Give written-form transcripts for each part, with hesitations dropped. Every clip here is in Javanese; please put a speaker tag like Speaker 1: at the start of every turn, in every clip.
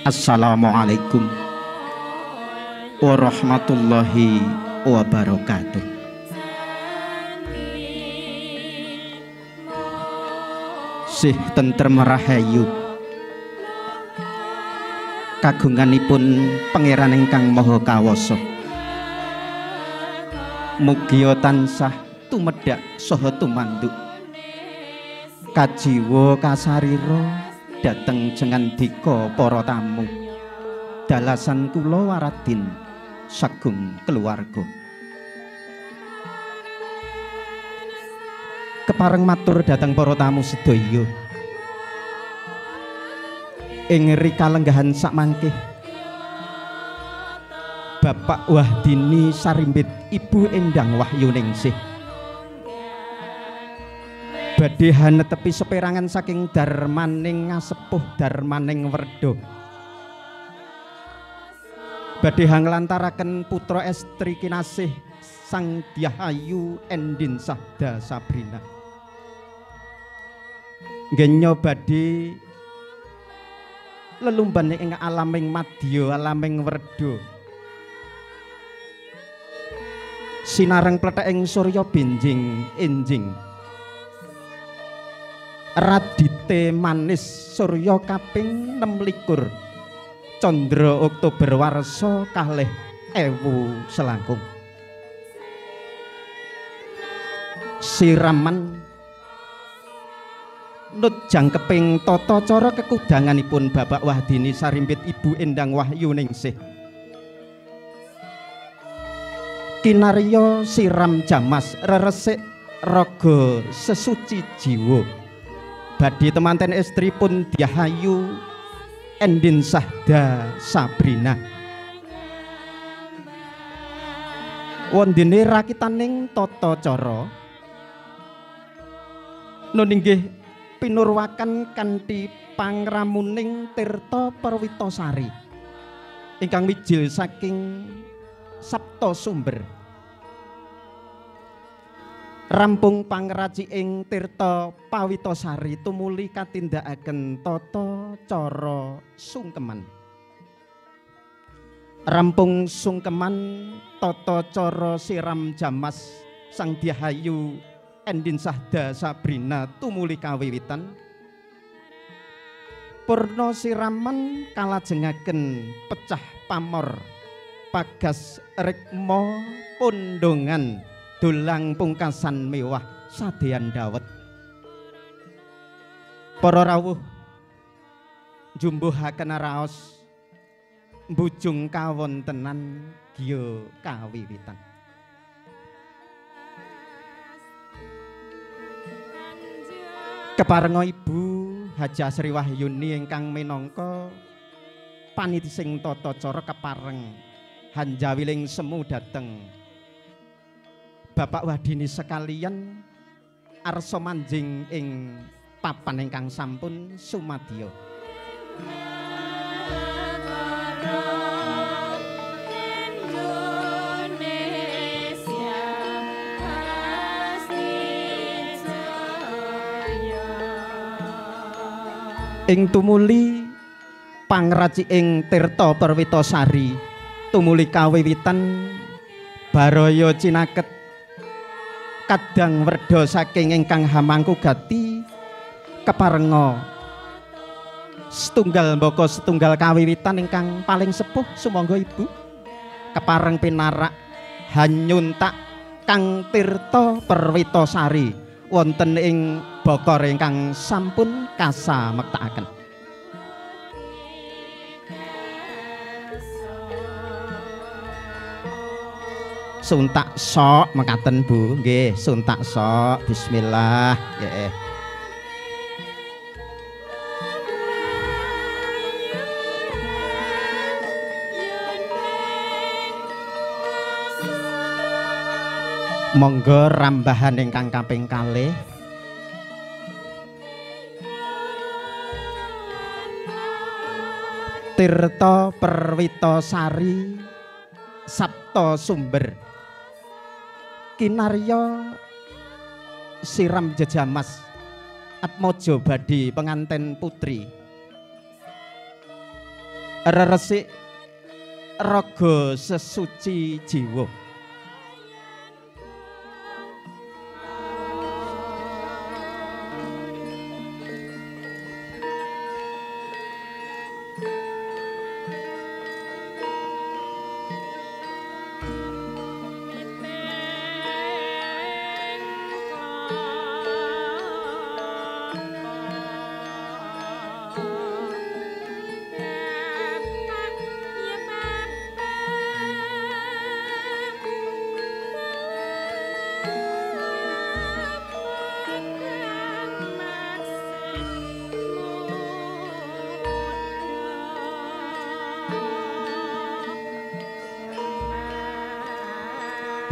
Speaker 1: Assalamualaikum warahmatullahi wabarakatuh. Sih tentrem rahayu kagunganipun Pangeran ingkang Maha Kawasa. Mugia tansah tumedhak saha tumanduk kajiwa kasarira dhateng jengandika para tamu. Dalasan kula waradin sagung keluarga. Kepareng matur dhateng para tamu sedaya. Ing rikalenggahan sakmangke Bapak Wahdini Sarimbit, Ibu Endang Wahyuningsih badhe hanetepi seperangan saking darmaning ngasepuh darmaning werda. Badhe hanglantaraken putra estri kinasih Sang Dyah Ayu Endin Sahda Sabrina. Genyo badhe lelumban ing alaming madya alaming werda. Sinareng plethek surya benjing enjing. Radite manis surya kaping 26 Candra Oktober warsa 2000 selangkung. Siraman nut jangkeping tata cara kekudanganipun Bapak Wahdini Sarimbit, Ibu Endang Wahyuningsih. Kinarya siram jamas reresik raga sesuci jiwa. Badhe temanten estri pun Dyah Ayu Endin Sahda Sabrina. Wondene rakitaning tata cara nun inggih pinurwakan kanthi pangramuning Tirta Perwitasari ingkang mijil saking Sapta Sumber. Rampung pangraci ing Tirta Pawitasari tumuli katindakaken tata cara sungkeman. Rampung sungkeman tata cara siram jamas Sang Dyah Ayu Endin Sahda Sabrina tumuli kawiwitan. Purna siraman kalajengaken pecah pamor pagas rikma pundhungan dulang pungkasan mewah sadean dawet. Para rawuh njumbuhaken raos mbujung kawontenan gya kawiwitan. Keparenga Ibu Hajah Sri Wahyuni ingkang minangka paniti sing tata cara kepareng hanjawiling semu dhateng Bapak Wahdini sekalian arsa manjing ing papan ingkang sampun sumadya. Ing tumuli pangraci ing Tirta Perwitasari tumuli kawiwitan baraya cinaket kadang werda saking ingkang hamangku gati keparenga setunggal mbaka setunggal kawiwitan ingkang paling sepuh. Sumangga Ibu kepareng pinarak hanyuntak Kang Tirta Perwitasari wonten ing bokor ingkang sampun kasamektakaken. Suntak sok mekaten Bu, nggih, suntak sok. Bismillah, nggih. Monggo rambahan ingkang kaping kalih. Tirta Perwitasari Sapta Sumber. Kinarya siram jejamas atmojo badhe penganten putri. Reresik raga sesuci jiwa.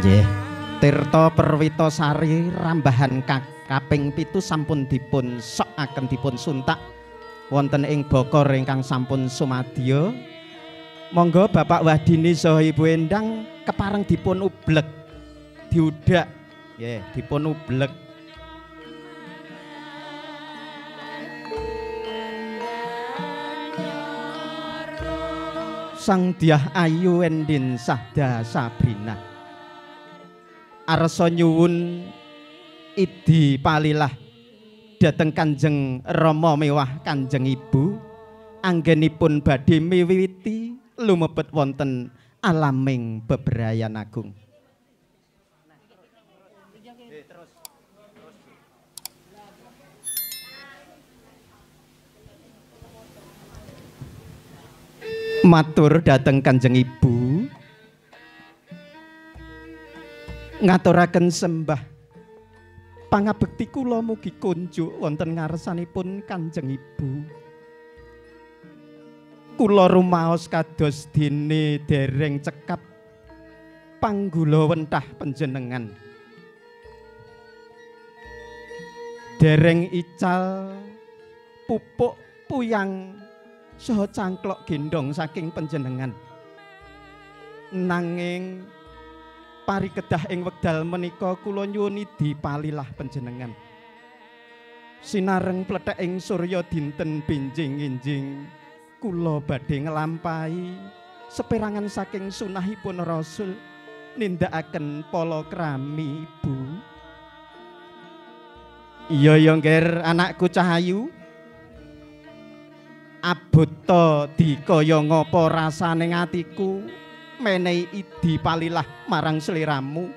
Speaker 1: Nggih, Tirta Perwitasari rambahan kaping 7 sampun dipun sokaken dipun suntak wonten ing bokor ingkang sampun sumadya. Monggo Bapak Wahdini saha Ibu Endang kepareng dipun ublek, diudak, nggih, dipun ublek. Sang Dyah Ayu Endin Sahda Sabrina. Arsa nyuwun idi palilah dhateng Kanjeng Rama mewah Kanjeng Ibu anggenipun badhe miwiti lumebet wonten alaming bebrayan agung. Matur dhateng Kanjeng Ibu, ngaturaken sembah pangabekti kula mugi kunjuk wonten ngarsanipun Kanjeng Ibu. Kula rumaos kados dene dereng cekap panggula wentah panjenengan. Dereng ical pupuk puyang saha cangklok gendong saking panjenengan. Nanging parikedah ing wekdal menika kula nyuwun dipalilah panjenengan. Sinareng plethek ing surya dinten benjing-enjing kula badhe nglampahi seperangan saking sunahipun Rasul nindakaken palakrami Ibu. Iya ya ngger anakku Cahayu. Abota dikaya ngapa rasane atiku menehi idi palilah marang sliramu.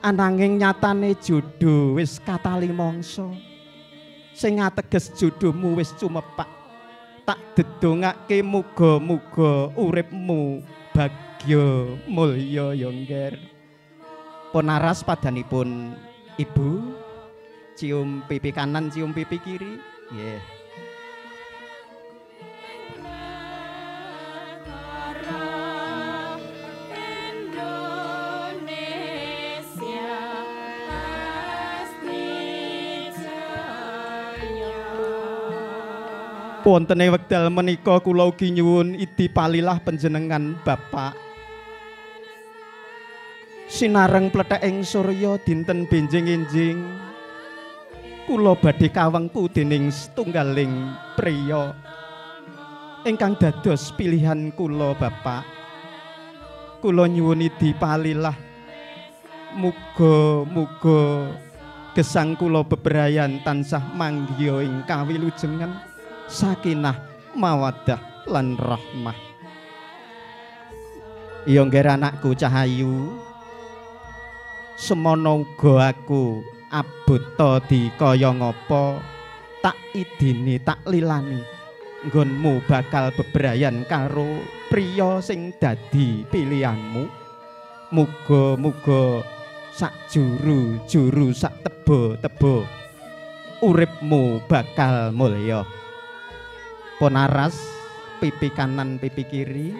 Speaker 1: Ananging nyatane jodoh wis katali mangsa. Sing ateges jodohmu wis cumepak. Tak dedongake muga-muga uripmu bagya mulya ya ngger. Pun aras padanipun Ibu, cium pipi kanan, cium pipi kiri. Nggih. Wonten ing wekdal menika kula ugi nyuwun idi palilah panjenengan Bapak. Sinareng plethek ing surya dinten benjing-enjing kula badhe kawengku dening setunggaling priya ingkang dados pilihan kula Bapak. Kula nyuwun idi palilah muga-muga gesang kula bebrayan tansah manggiya ing kawilujengan sakinah mawaddah lan rahmah. Iya ngger anakku Cahayu, semono uga aku abota dikaya ngapa tak idini tak lilani nggonmu bakal bebrayan karo priya sing dadi pilihanmu. Muga-muga sak juru-juru sak teba-teba uripmu bakal mulya. Pun aras pipi kanan pipi kiri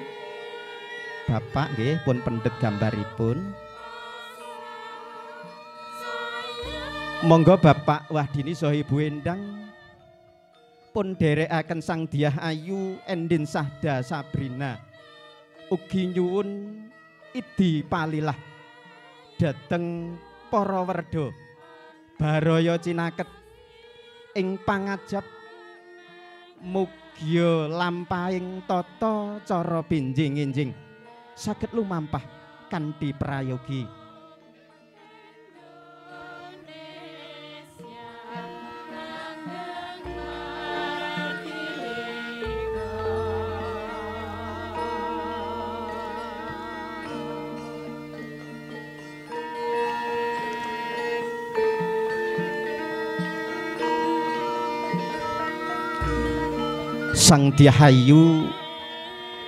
Speaker 1: Bapak nggih pun pendhet gambaripun. Monggo Bapak Wahdini saha Ibu Endang pun dherekaken Sang Dyah Ayu Endin Sahda Sabrina. Ugi nyuwun idi palilah dhateng para werda baraya cinaket ing pangajap mugi Suyogya lampahing tata cara benjing-enjing saged lumampah kanthi prayogi. Sang Diahayu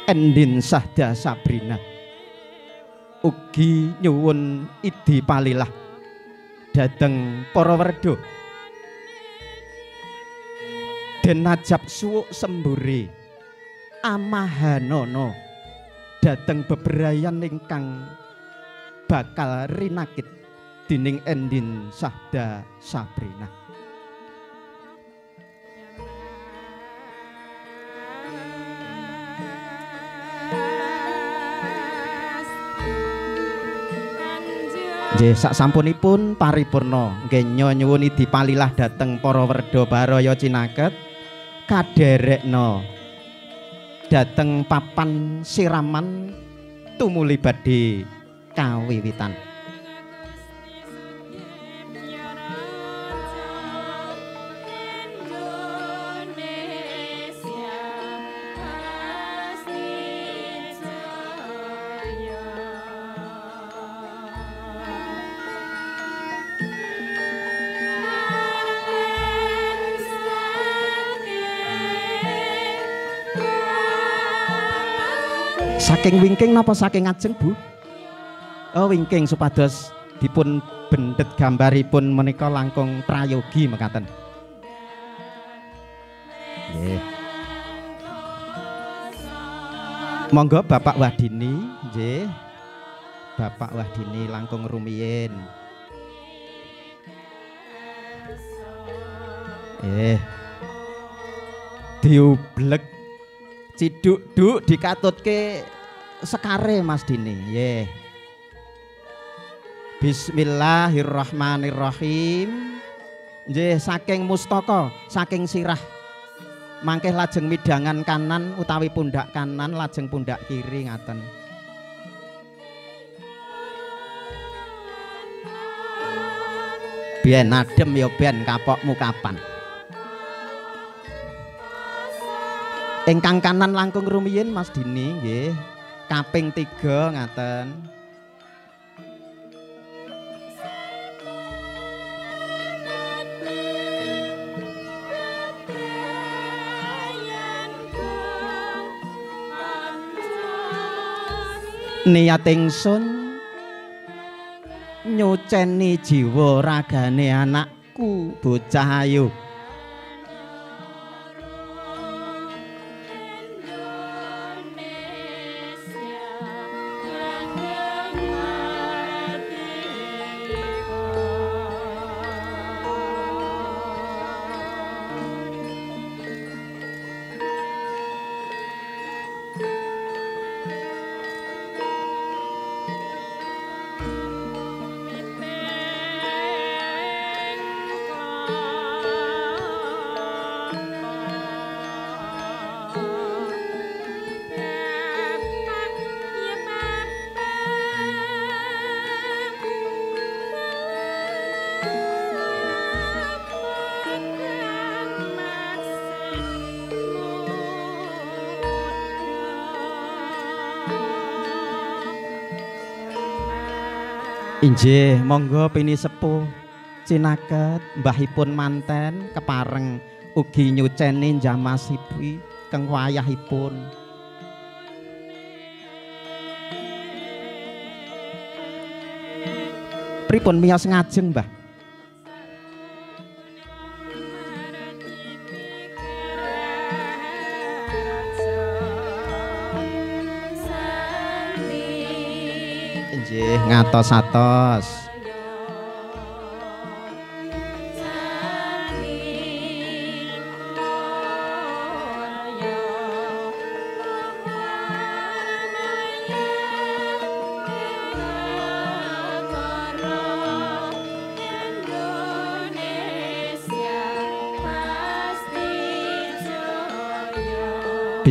Speaker 1: Endin Sahda Sabrina ugi nyuwun idi palilah dhateng para werda den ajab suwuk sembure amahanana dhateng bebrayan ingkang bakal rinakit dening Endin Sahda Sabrina. Nggih, sak sampunipun paripurna nggih nyuwun idi palilah dhateng para werda baraya cinaket kaderekna dhateng papan siraman tumuli badhe kawiwitan. Saking wingking napa saking ngajeng, Bu? Oh, wingking supados dipun bendet gambaripun menika langkung prayogi mekaten. Nggih. Monggo Bapak Wahdini, nggih. Bapak Wahdini langkung rumiyin. Diublek ciduk-duk dikatutke sekare Mas Dini. Nggih. Bismillahirrahmanirrahim. Nggih, saking mustaka, saking sirah. Mangke lajeng midangan kanan utawi pundak kanan lajeng pundak kiri ngaten. Ben adem ya ben kapokmu kapan. Ingkang kanan langkung rumiyin Mas Dini nggih. Kaping 3 ngaten. Niat ingsun nyuceni jiwa ragane anakku bocah ayu. Injih, monggo pini sepuh cinaket mbahipun manten kepareng ugi nyuceni njamasipun keng wayahipun. Pripun miyos ngajeng, Mbah? Injih, ngatos-atos.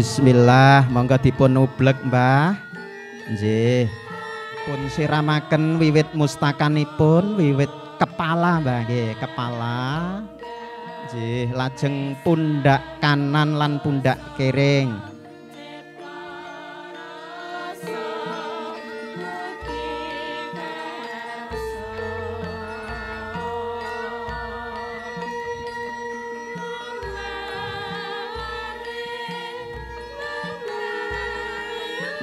Speaker 1: Bismillah, monggo dipun ublek, Mbah. Nggih. Pun siramaken wiwit mustakanipun, wiwit kepala, Mbah, nggih, kepala. Nggih, lajeng pundak kanan lan pundak kering.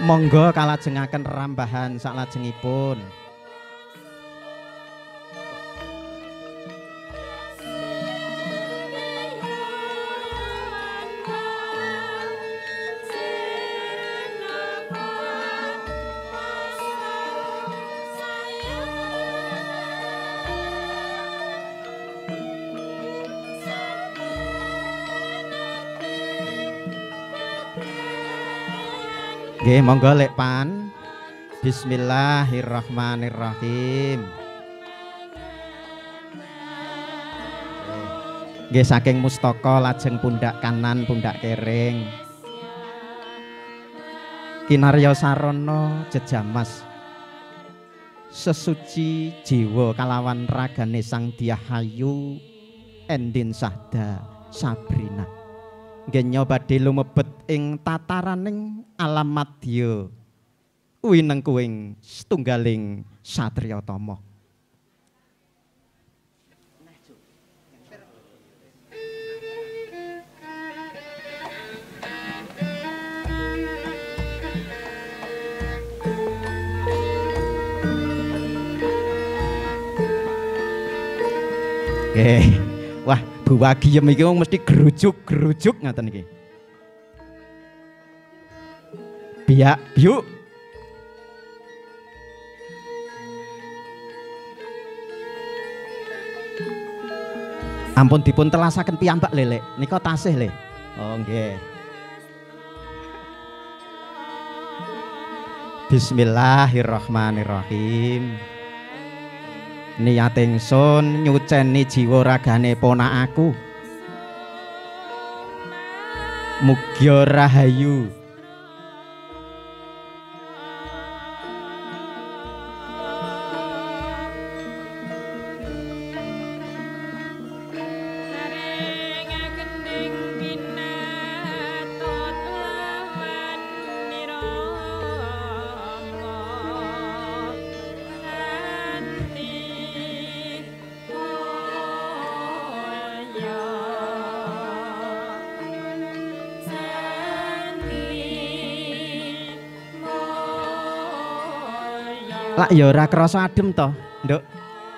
Speaker 1: Monggo kalajengaken rambahan saklajengipun. Nggih, monggo Lek Pan. Bismillahirrahmanirrahim. Nggih, saking mustaka lajeng pundak kanan, pundak kering. Kinarya sarana jejamas sesuci jiwa kalawan ragane Sang Dyah Hayu Endin Sahda Sabrina. Nggih badhe lumebet ing tataraning alam madya winengkuing setunggaling satriya tama. Wah, Bu Wagiyem iki wong mesti gerujuk-gerujuk ngaten iki. Biak biuk. Ampun dipun telasaken piyambak lelek. Nika tasih le. Oh nggih. Bismillahirrahmanirrahim. Niat ingsun nyuceni jiwa ragane ponakaku. Mugia rahayu. Lak ya ora krasa adem to, Nduk.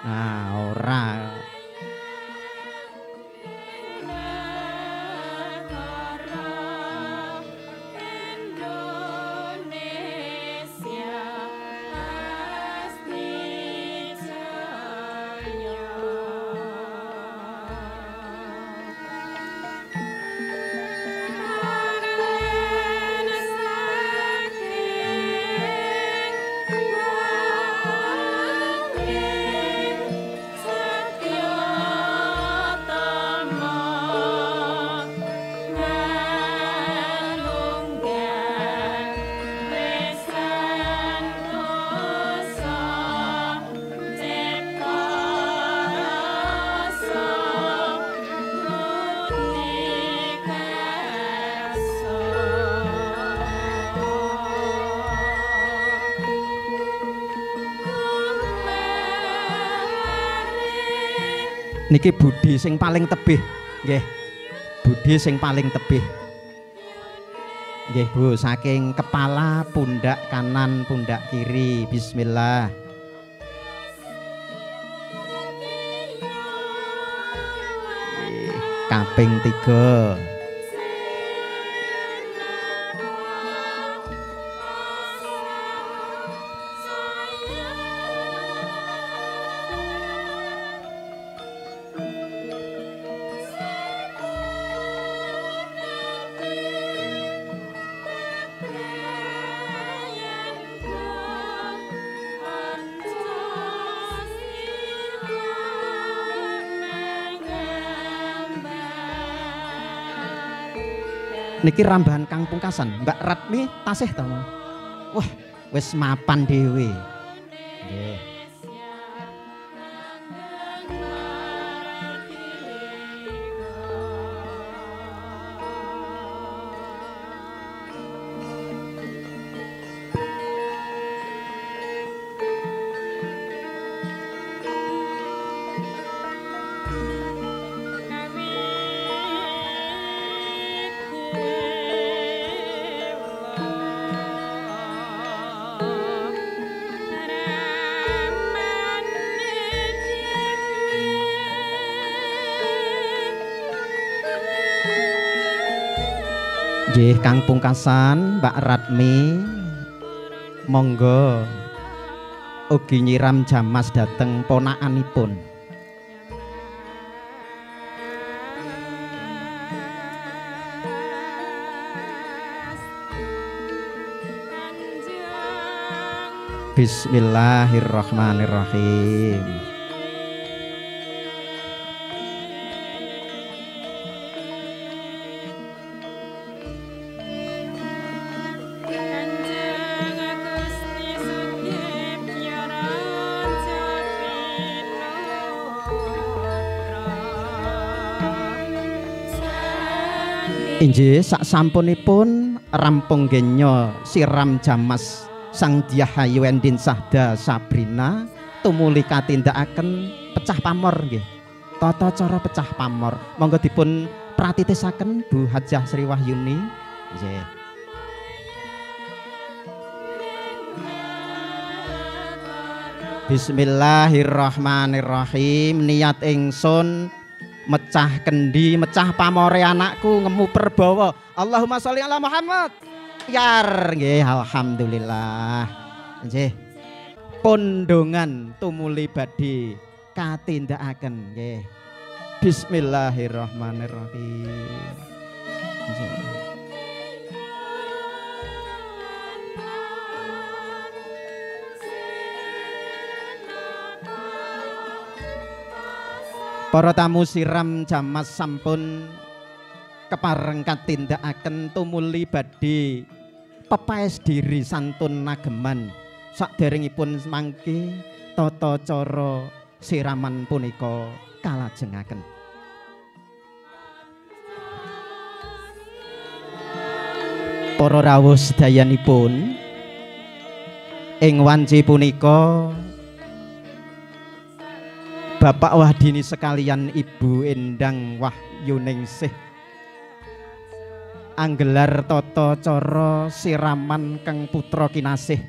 Speaker 1: Nah, ora. Niki budi sing paling tebih, nggih. Budi sing paling tebih. Nggih, Bu, saking kepala, pundak kanan, pundak kiri. Bismillah. Kaping 3. Niki rambahan kang pungkasan, Mbak Ratmi tasih ta? Wah, wis mapan dhewe. Nggih. Nggih kang pungkasan Mbak Ratmi, monggo ugi nyiram jamas dhateng ponakanipun. Bismillahirrahmanirrahim. Inggih sak sampunipun rampung genyo siram jamas Sang Dyah Hayu Endin Sahda Sabrina tumuli katindakaken pecah pamor nggih. Tata cara pecah pamor. Monggo dipun pratitisaken Bu Hajah Sri Wahyuni. Nggih. Bismillahirrahmanirrahim. Niat ingsun mecah kendi, mecah pamore anakku ngemu perbawa. Allahumma sholli ala Muhammad. Yar nggih, alhamdulillah. Nggih. Pondongan tumuli badhe katindakaken nggih. Bismillahirrahmanirrahim. Nggih. Para tamu siram jamas sampun kepareng katindakaken tumuli badhe pepaes diri santun nageman saderengipun mangke tata cara siraman punika kalajengaken. Para rawuh sedayanipun ing wanci punika Bapak Wahdini sekalian Ibu Endang Wahyuningsih anggelar tata cara siraman kang putra kinasih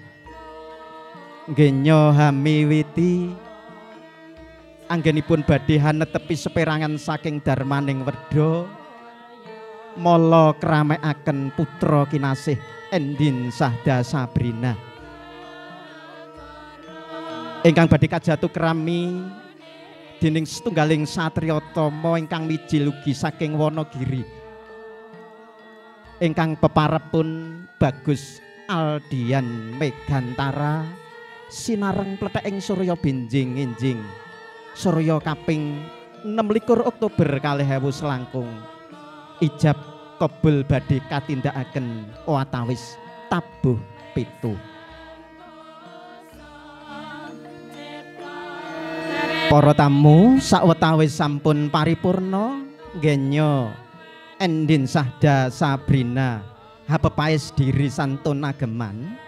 Speaker 1: ngenyo hamiwiti anggenipun badhe hanetepi seperangan saking darmaning werda mala kramekaken putra kinasih Endin Sahda Sabrina ingkang badhe kajatu krami dening setunggaling satriyatama ingkang mijil ugi saking Wanagiri ingkang peparepun Bagus Aldian Megantara sinareng pletheking surya benjing enjing surya kaping 26 Oktober 2000 selangkung ijab kobul badhe katindakaken watawis tabuh 7. Para tamu sawetawis sampun paripurna genyo Endin Sahda Sabrina hapepaes diri santun ageman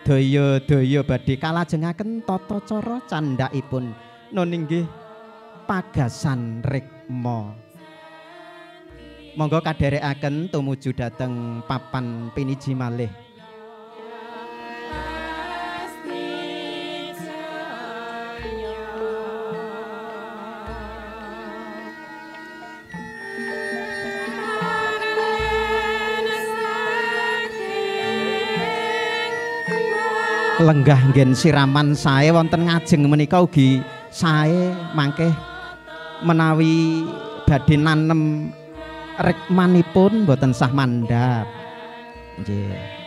Speaker 1: daya-daya badhe kalajengaken tata cara candhakipun nun inggih pagasan rikma. Monggo kadherekaken tumuju dhateng papan piniji malih. Lenggah nggen siraman sae wonten ngajeng menika ugi sae mangke menawi badhe nanem rikmanipun mboten sah mandhap. Nggih.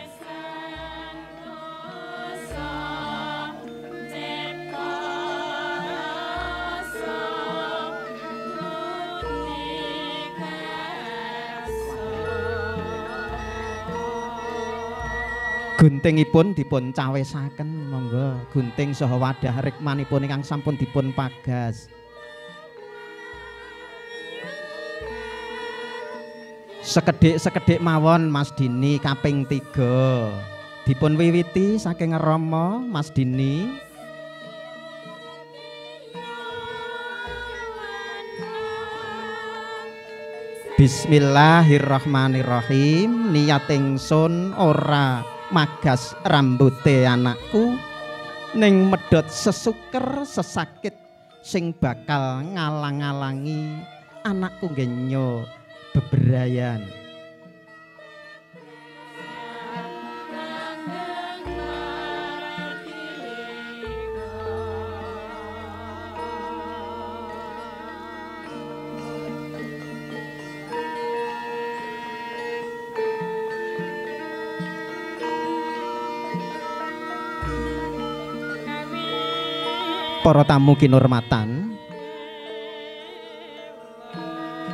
Speaker 1: Guntingipun dipun cawesaken monggo, gunting saha wadah rikmanipun ingkang sampun dipun pagas. Sekedhik-sekedhik mawon Mas Dini kaping 3. Dipun wiwiti saking Rama Mas Dini. Bismillahirrahmanirrahim. Niat ingsun ora magas rambute anakku ning medhot sesuker sesakit sing bakal ngalang-alangi anakku genyo beberayan. Para tamu kinurmatan,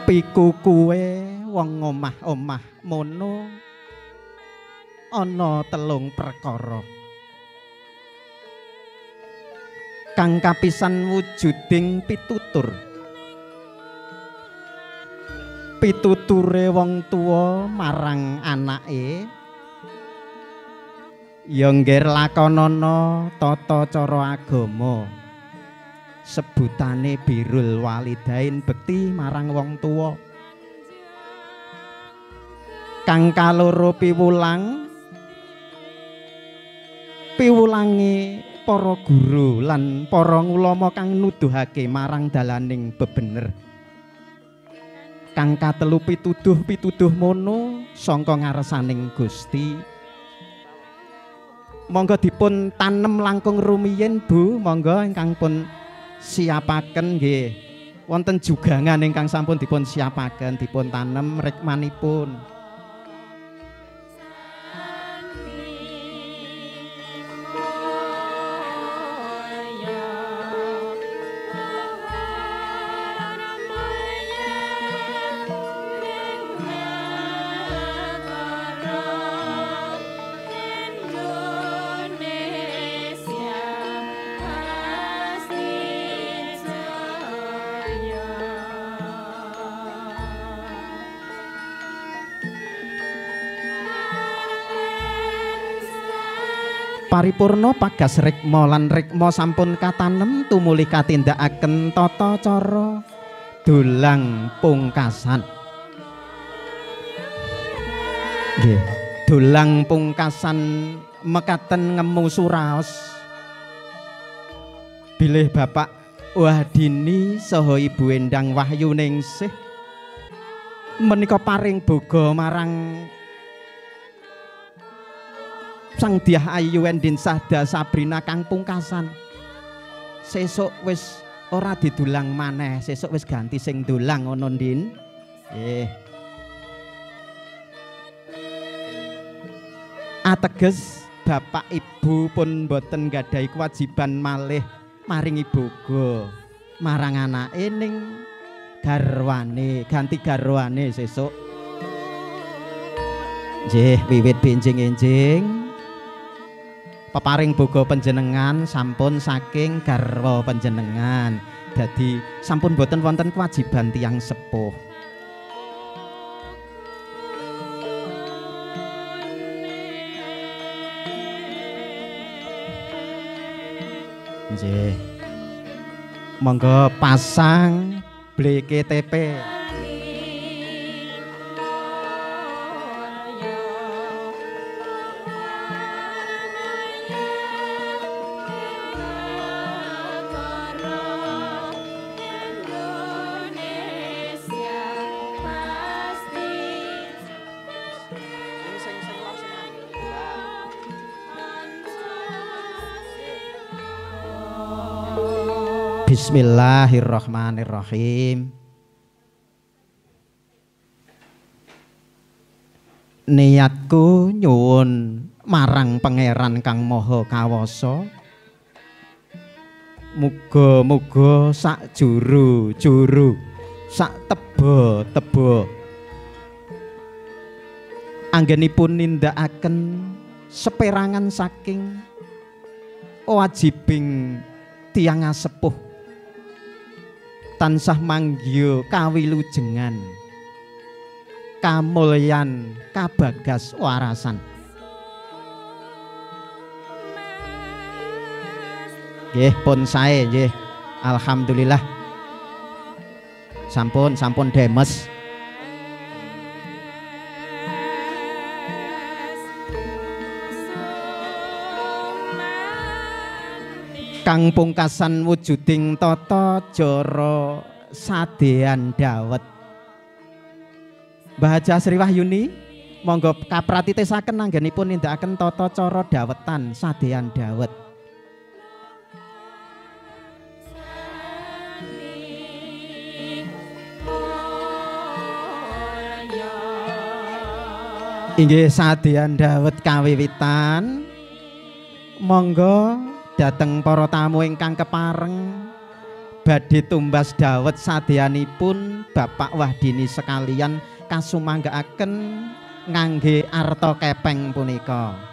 Speaker 1: piku kuwe wong omah-omah mono ana telung perkara. Kang kapisan wujuding pitutur. Pituture wong tuwa marang anake ya ngger lakonana tata cara agama. Sebutane birrul walidain, bekti marang wong tuwa. Kang kaloro piwulang, piwulange para guru lan para ulama kang nuduhake marang dalaning bebener. Kang katelu pituduh-pituduh mono sangka ngarsaning Gusti. Monggo dipun tanem langkung rumiyin Bu, monggo ingkang pun siapaken nggih. Wonten jugangan ingkang sampun dipun siapaken, dipun tanem rikmanipun. Paripurna pagas rikma lan rikma sampun katanem tumuli katindakaken tata cara dolang pungkasan. Nggih, dolang pungkasan mekaten ngemu suraos. Bilih Bapak Wahdini saha Ibu Endang Wahyuningsih menika paring boga marang Sang Dyah Ayu Endin Sahda Sabrina kang pungkasan. Sesuk wis ora didulang maneh, sesuk wis ganti sing dulang ngono Ndin. Nggih. Ateges bapak ibu pun boten nggadahi kewajiban malih maringi boga marang anake ning garwane, ganti garwane sesuk. Nggih, wiwit benjing-enjing peparing boga panjenengan sampun saking garwa panjenengan. Dadi sampun boten wonten kewajiban tiyang sepuh. Nggih. Monggo pasang BKTP. Bismillahirrahmanirrahim. Niatku nyuwun marang Pangeran Kang Maha Kawasa, muga-muga sak juru-juru, sak teba-teba anggenipun nindakaken Seperangan saking wajibing tiyang asepuh tansah manggiya kawilujengan kamulyan kabagas warasan. Nggih pun sae nggih. Alhamdulillah. Sampun sampun demes. Kang pungkasan wujuding tata jara sadean dawet. Mbah Hajah Sri Wahyuni monggo kapratitesaken anggenipun nindakaken tata cara dawetan sadean dawet. Inggih sadean dawet kawiwitan. Monggo dhateng para tamu ingkang kepareng badhe tumbas dawet sadeanipun Bapak Wahdini sekalian kasumanggaaken ngangge arta kepeng punika.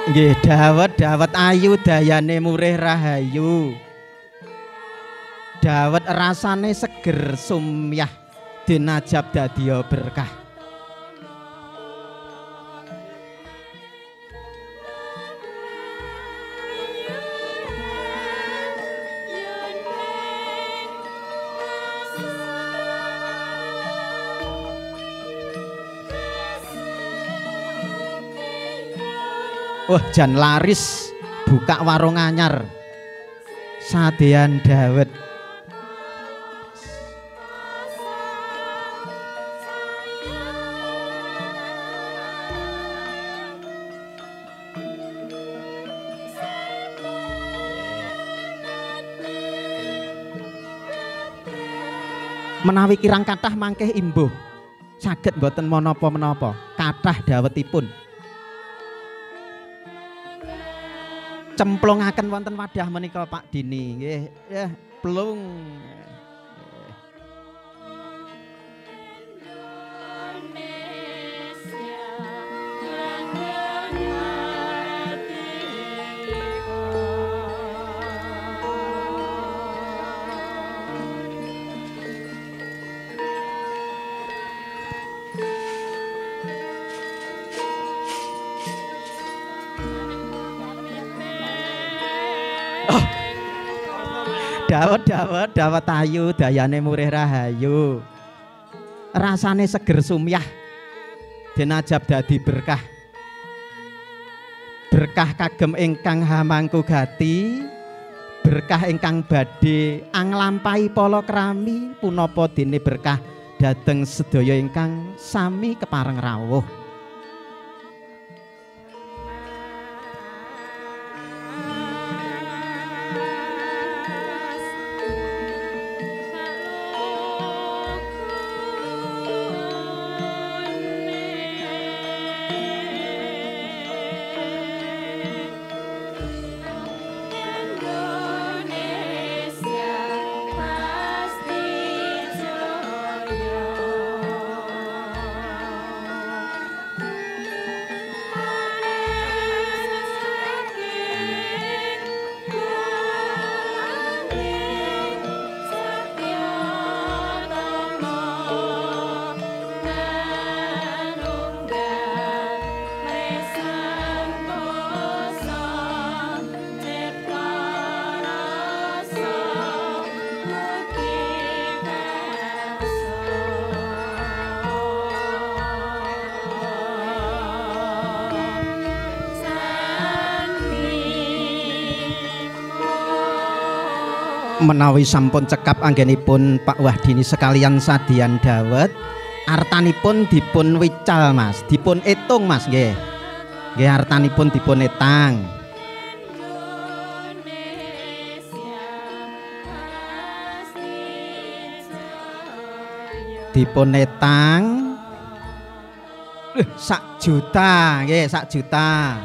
Speaker 1: Nggih dawet dawet ayu dayane murih rahayu. Dawet rasane seger sumyah dinajab dadiya berkah. Wah jan laris buka warung anyar sadean dawet. Menawi kirang kathah mangkeh imbuh saged mboten menapa-menapa kathah dawetipun. Cemplungaken wonten wadah menika Pak Dini nggih, ya plung. Dawet dawet dawet ayu dayane murih rahayu. Rasane seger sumyah denajab dadi berkah. Berkah kagem ingkang hamangku gati, berkah ingkang badhe anglampahi palakrami punapa dene berkah dhateng sedaya ingkang sami kepareng rawuh. Menawi sampun cekap anggenipun Pak Wahdini sekalian sadean dawet, artanipun dipun wical Mas, dipun etung Mas nggih. Nggih artanipun dipun etang. Dipun etang 1 juta nggih, 1 juta.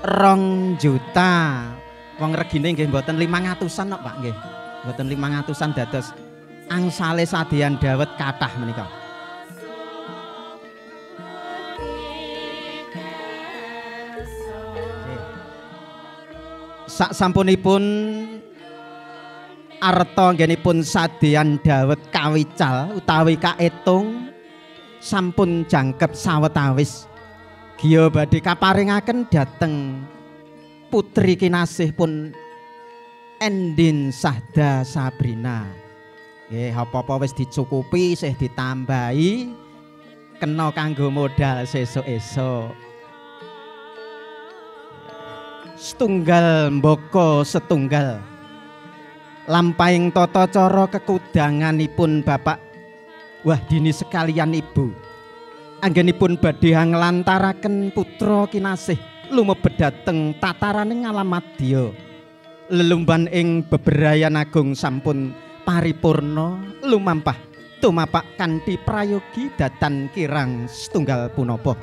Speaker 1: 2 juta. Wong regine nggih mboten 500-an kok Pak nggih. Mboten 500-an dados angsale sadean dawet kathah menika. Sak sampunipun arta nggenipun sadean dawet kawical utawi kaetung sampun jangkep sawetawis. Giya badhe kaparingaken dhateng putri kinasih pun Endin Sahda Sabrina. Nggih, apa-apa wis dicukupi, isih ditambahi kena kanggo modal sesuk-esuk. Setunggal mbaka setunggal lampahing tata cara kekudanganipun Bapak Wahdini sekalian Ibu. Anggenipun badhe nglantaraken putra kinasih lumebet dhateng tataraning alam madya. Lelumban ing beberayan agung sampun paripurna lumampah tumapak kanthi prayogi datan kirang setunggal punapa.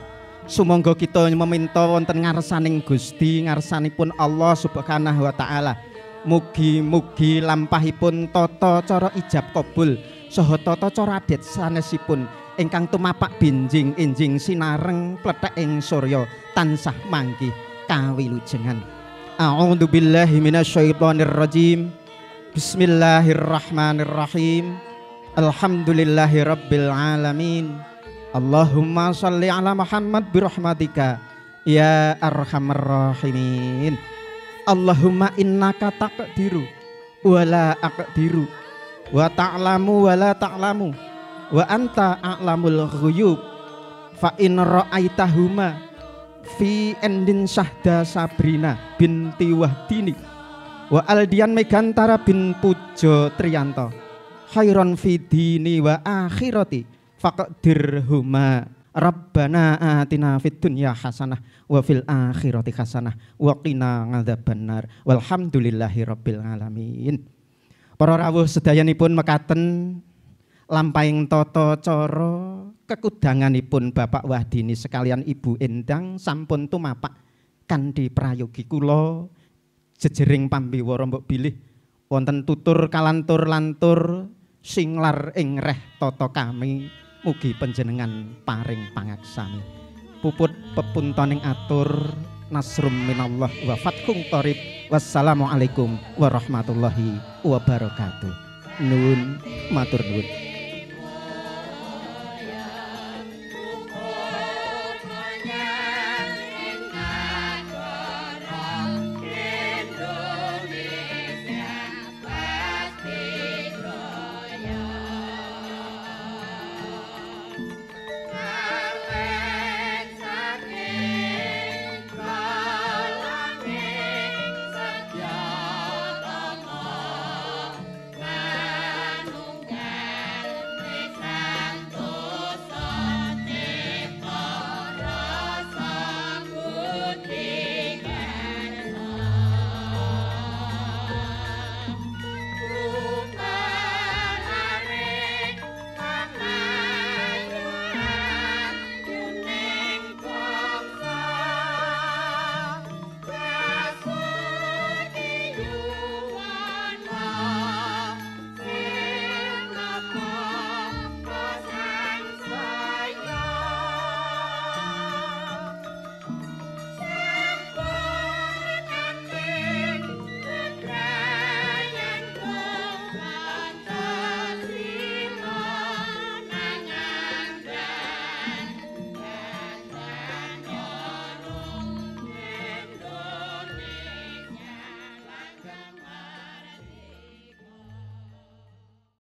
Speaker 1: Sumangga kita meminta wonten ngarsaning Gusti, ngarsanipun Allah Subhanahu wa taala. Mugi-mugi lampahipun tata cara ijab kabul saha tata cara adat sanesipun ingkang tumapak benjing enjing sinareng plethek ing surya tansah mangkih kawilujengan. A'udzu billahi minasyaitonir rajim. Bismillahirrahmanirrahim. Alhamdulillahi rabbil alamin. Allahumma sholli ala Muhammad birahmatika ya arhamar rahimin. Allahumma innaka taqdiru wa la aqdiru wa ta'lamu wa la ta'lamu wa anta a'lamul ghuyub. Fa in ra'aitahuma fi Endin Sahda Sabrina binti Wahdini wa Aldian Megantara bin Pujo Trianto khairon fi dini wa akhirati faqdirhuma. Rabbana atina fid dunya hasanah wa fil akhirati hasanah wa qina adzabannar. Walhamdulillahi rabbil alamin. Para rawuh sedayanipun mekaten lampahing tata cara kekudanganipun Bapak Wahdini sekalian Ibu Endang sampun tumapak kanthi prayogi kula jejering pambiwara mbok bilih wonten tutur kalantur-lantur singlar ing reh tata kami. Mugi panjenengan paring pangaksami. Puput pepuntoning atur nasrum minallah wa fathun qarib. Wassalamualaikum warahmatullahi wabarakatuh. Nuwun matur nuwun.